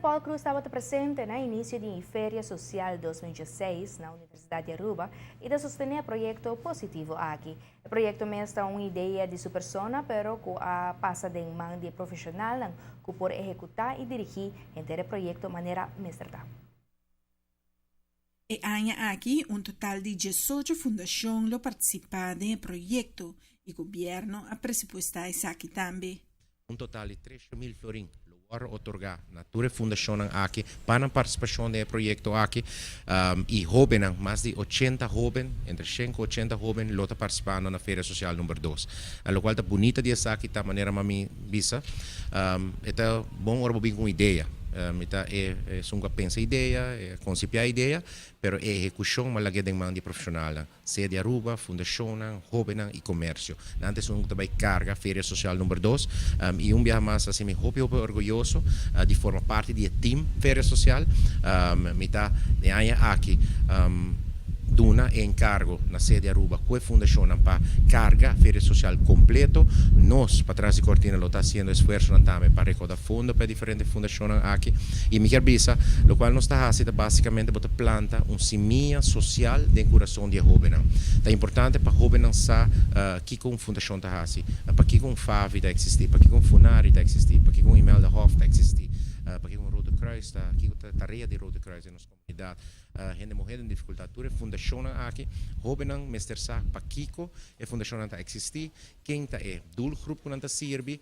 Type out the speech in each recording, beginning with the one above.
Paul Croes tabata presente na inicio di Feria Social 2016 na Universidad di Aruba y ta sostene e proyecto positivo aki. E proyecto mes ta un idea di su persona, pero cu a pasa den man di profesionalnan cu por ehecuta y dirigi henter e proyecto manera mester ta. E aña aki un total di 18 fundacion lo participa den e proyecto y gobierno a presupuesta esaki tambe. Un total di 3 mil florin lo wordo otorga na tur e fundacionnan aki pa nan participacion den e proyecto aki y hobennan, mas di 80 hoben, entre 100 y 80 hoben lo ta participando na Feria Social number 2. Locual ta bunita di esaki ta manera mami bisa, e ta bon ora bo bin cu un idea. Mi ta e esun cu a pensa idea, e concipia idea, pero e ehecucion m'a lag'e den man di profesionalnan, sea di Aruba, fundacionnan, hobennan y comercio. Nan ta esun cu ta bay carga Feria Social number 2 y un biaha mas haci mi hopi hopi orguyoso di forma parti di e team Feria Social. Mi ta e aña aki duna e encargo na sea di Aruba cu e fundacionnan pa carga Feria Social completo. Nos patras di cortina lo ta haciendo esfuerzonan tambe pa recauda fondo pa e diferente fundacionnan aki. Y mi kier bisa, locual nos ta haci ta basicamente bo ta planta un simia social den curason di e hobennan. Ta importante pa hobennan sa kico un fundacion ta haci, pakico un FAVI ta existi, pakico un Funari ta existi, pakico un Imelda Hof ta existi, pakico un Rode Kruis ta, kico ta tarea di Rode Kruis den nos comunidad, hende muher den dificultad. Tur e fundacionnan aki, hobennan mester sa pakico e fundacionnan ta existi, ken ta e doelgroep cu nan ta sirbi,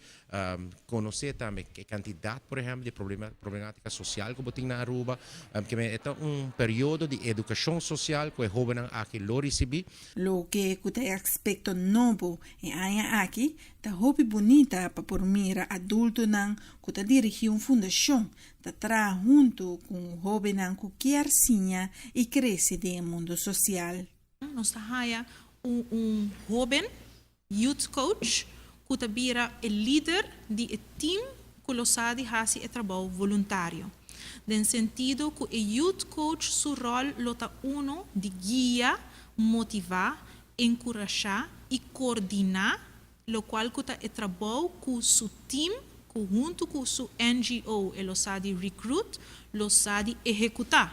Conoce tambe e cantidad, por ehempel, di problematica social cu bo tin na Aruba. Keme e ta un periodo di educacion social cu e hobennan aki lo ricibi. Loke cu ta e aspecto nobo e aña aki ta hopi bunita pa por mira adultonan cu ta dirigi un fundacion ta traha hunto cu hobennan cu kier siña y crece den e mundo social. Nos ta haya un hoben youth coach ku ta bira e lider di e team ku lo sa di hasi e trabou voluntario. Den sentido ku e youth coach su ròl lo ta unu di guia, motivá, enkurashá i koordiná lokual ku ta e trabou ku su team ku huntu ku su NGO e lo sa di recruit lo sa di ehekutá.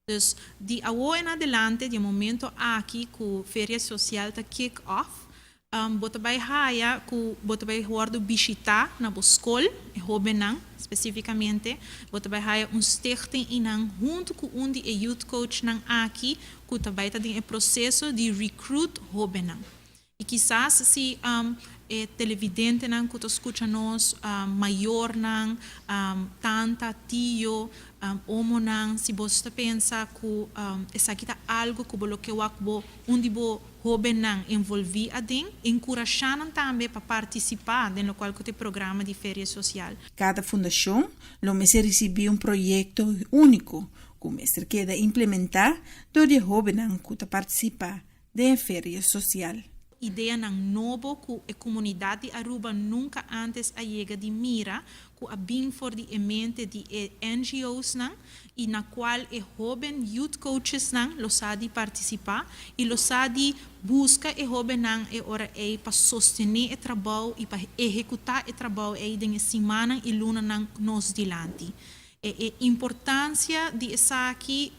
Dus di awo en adelante, di e momento aki ku Feria Sosial ta kick off, bo ta bai haya ku bo ta bai wòrdu bishitá na bo skol, e hóbennan spesífikamente, bo ta bai haya un stichting einan huntu ku un di e youth coachnan aki ku ta bai ta den e proseso di recruit hóbennan. I kisas si e televidentenan ku ta skucha nos, mayornan, tanta, tio, omonan, si boso ta pensa ku esaki ta algu ku bo lo ke wak bo un di bo hóbennan envolví aden, enkurashá nan tambe pa partisipá den lokual ku ta e programa di Feria Sosial. Kada fundashon lo mester risibí un proyekto úniko ku mester keda implementá dor di e hóbennan ku ta partisipá den e feria sosial. Ideanan nobo ku e komunidat di Aruba nunka ántes a yega di mira, ku a bin for di e mente di e NGOsnan i na kual e hóben youth coachesnan lo sa di partisipá i lo sa di buska e hóbennan e ora ei pa sostené e trabou i pa ehekutá e trabou ei den e simannan i lunanan nos dilanti. E importansia di esaki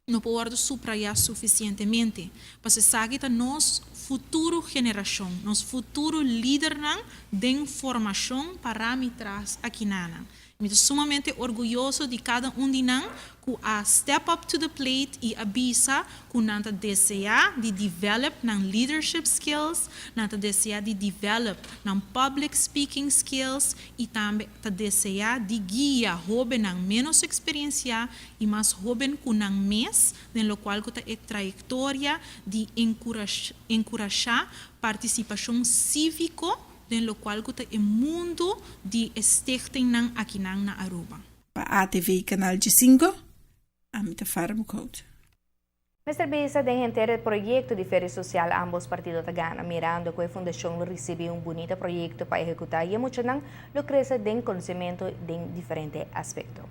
no por wòrdu suprayá sufisientemente, pasobra esaki ta nos futuro generashon, nos futuro lidernan den formashon pará mi tras akinanan. Mi ta sumamente orguyoso di kada un di nan ku a step up to the plate i a bisa ku nan ta deseá di develop nan leadership skills, nan ta deseá di develop nan public speaking skills i tambe ta deseá di guia hóbennan ménos eksperensiá i mas hóben ku nan mes den lokual ku ta e trayektoria di enkurashá partisipashon síviko den lokual ku ta e mundu di e stichtingnan akinan na Aruba. Pa ATV Canal 15, ami ta Farah Boekhout. Mester bisa den henter e proyecto di Feria Social ambos partido ta gana, mirando cu e fundacion lo ricibi un bunita proyecto pa ehecuta y e muchanan lo crece den conocimento den diferente aspecto.